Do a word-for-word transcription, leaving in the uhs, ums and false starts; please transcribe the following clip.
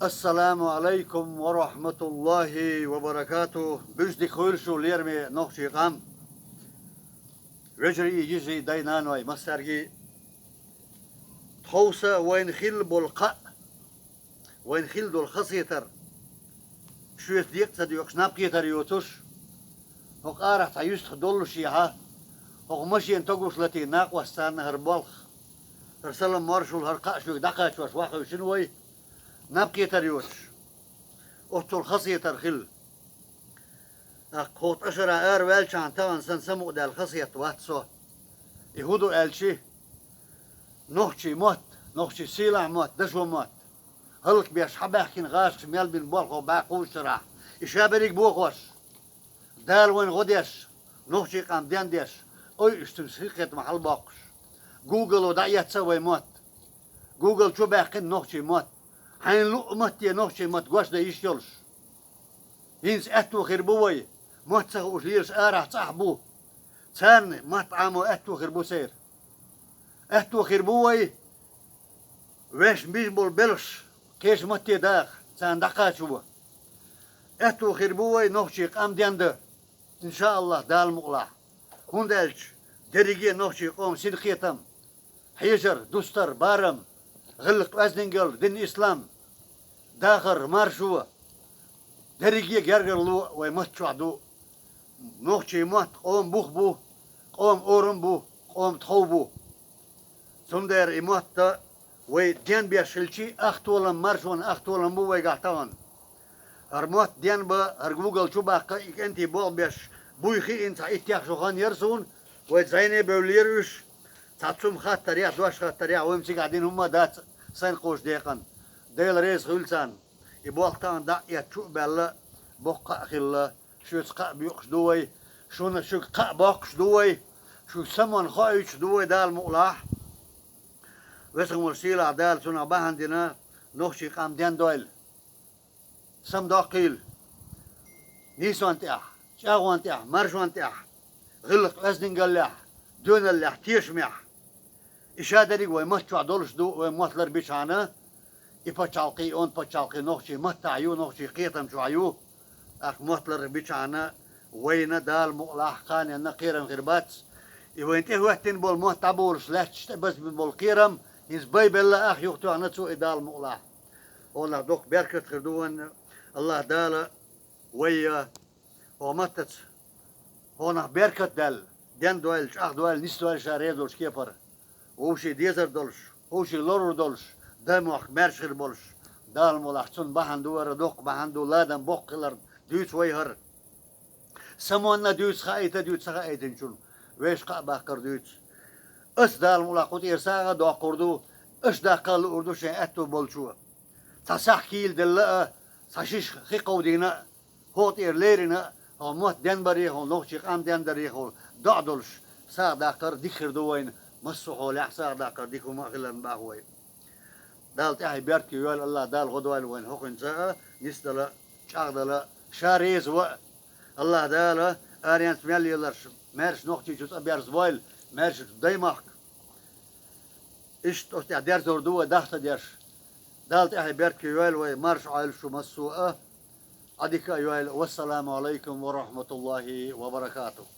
Ассаламу Ӏалайкум ва рахьматуллахӀи ва баракатухӀ. Буьзза дика хуьлда шун, лераме нохчий къам. Вежарий, йижарий, дай-наной, массаьргий. Тховса вайна хилла болу кхаъ, вайна хилла долу хасетар, шуьца декъа ца доькъуш, наб кхетар йоцуш, хӀокху арахь цхьа юьстах доллушехьа, хӀокху машенан тогуш латийна накъостаца хӀара болх, хӀара салам-маршалла, хӀара кхаъ шуьга дӀакхачош вахевшина вай, наб кхетар йоцуш. Оццул хасетар хилла. ТӀаккха хӀокху тӀашарахь араваьллачхьана тахана сан самукъадаьлла хасет вац со. И хӀун ду аьлчи, нохчий мотт, нохчий сийлахь мотт, дашо мотт хӀаллакбеш хьабаьхкина гӀазкхаша мел бина болх бӀе кхузткъа шарахь, и ша берриг бохош, Дала вайна гӀо деш, нохчий къам дендеш, ой, уьш цуьнца хи кхетам хьалабоккхуш. Гугало дӀаэцна вай мотт. Гугал чу баьккхина нохчий мотт. Хьайна луъу матте нохчий мотт гочдан йиш йолуш. ХӀинца аьтто хир бу вай, мотт ца хууш лелаш арахь цӀахь бу. Царна мотт Ӏамо аьтто хир бу церан. Аьтто хир бу вай, вешан бижа болу белхаш кхечу матте даха, царна дӀакхачо. Аьтто хир бу вай нохчий къам денда, иншааллахӀ, Дала мукъалахь. ХӀунда аьлча дерриге нохчий къоман синкхетам, хьежар, дустар, барам, гӀиллакх-оьздангалла, дин-ислам, дахар, маршо, дерриге гергарло вай матта чохь ду. Нохчий мотт къоман бух бу, къоман орам бу, къоман тхов бу. Цундела и мотт вай денбеш хилчи, ахтолам, маршонан ахтолам бу вайгахь тахана. ХӀара мотт денбан, хӀара гугал чу баккха, и кӀентий болх беш буй хиъна цхьа иттех шо хан яра суна, вай зӀене а бевллера уьш, цхьа цума хаттарехь, дош хаттарехь, вайна цигахь дина хӀумма а дац сайна кхочу декъана. Дела реза хуьлда царна. И болх тахана дӀа а эцна, чу а баьлла, боккха а хилла, шуьца кхаъ боькъуш ду вай, шуна шуьга кхаъ боккхуш ду вай, шуьга самонна хоуьйтуш ду вай, Дала мукъалахь. Везан волчу сийлахь Дала цунах бахьана дина нохчий къам дендойла. Самадоккхийла нийсонна тӀехь, чӀагӀонна тӀехь, маршонна тӀехь, гӀиллакх-оьздангаллехь, доьналлехь, тешамехь. И ша дерриг вай матта чохь долуш ду, вай мотт лар бичхьана, и пачхьалкхе, и онда пачхьалкхе нохчий маттахь ю, нохчий кхетам чохь ю. ТӀаккха мотт лар бичхьана, вайна Дала мукъалахь кханенна кхерам хир бац. И вайна тӀехӀоьттина болу мотт дӀаболуш лаьтташ тӀебазбина болу кхерам, хӀинца байбелла ах юхатоьхна цо и, Дала мукъалахь. Олахь доккха беркат хир ду вайна, АллахӀ Дала вай, э, хӀокху маттаца, хӀокхунах беркат даьлла, дендойла, чӀагӀдойла, нисдойла ша реза волчу кепара. Вовшийн дезар долуш, вовшийн лорур долуш, дай-мохк маьрша хир болуш, Дала мукъалахь, цунна бахьана ду хӀара, доккха бахьана ду, ладам боккха хиларна дуьйцу вай хӀара. Самонна дуьйцу, хаийта дуьйцу, ца хаийтинчунна вешан кхаъ баккхар дуьйцу. Ас, Дала мукъалахь, кху тӀера сагӀа а доккхур ду, аша даккха а луур ду шайн аьтто болчо. Цхьа сахь кийла делла а, цхьа шиша хи кховдийна а, хӀокху тӀера лерина а, хӀокху мотт денбаре, хӀокху нохчийн къам дендаре, хӀокху доӀа долуш сагӀа даккхар дика хир ду вайна, массо а хьолехь сагӀа даккхар дика хӀума а хиларна боху вай. Далла тӀаьхье беркате йойла, АллахӀ Дала гӀо дойла вайна хӀокхуьнца а, нисдала, чӀагӀдала, ша реза ван а. АллахӀ Дала аренца мел леларш маьрша Нохчийчу цӀа берзабойла, маьршачу дай-махка. Иштта оцу тӀехь дерзор ду вай даха ца деш. Далла тӀаьхье беркате йойла вай, марша Ӏойла шу массо а, Ӏа дика а йойла. Вассаламу Ӏалайкум ва рахьматуллахӀи ва баракатухӀ.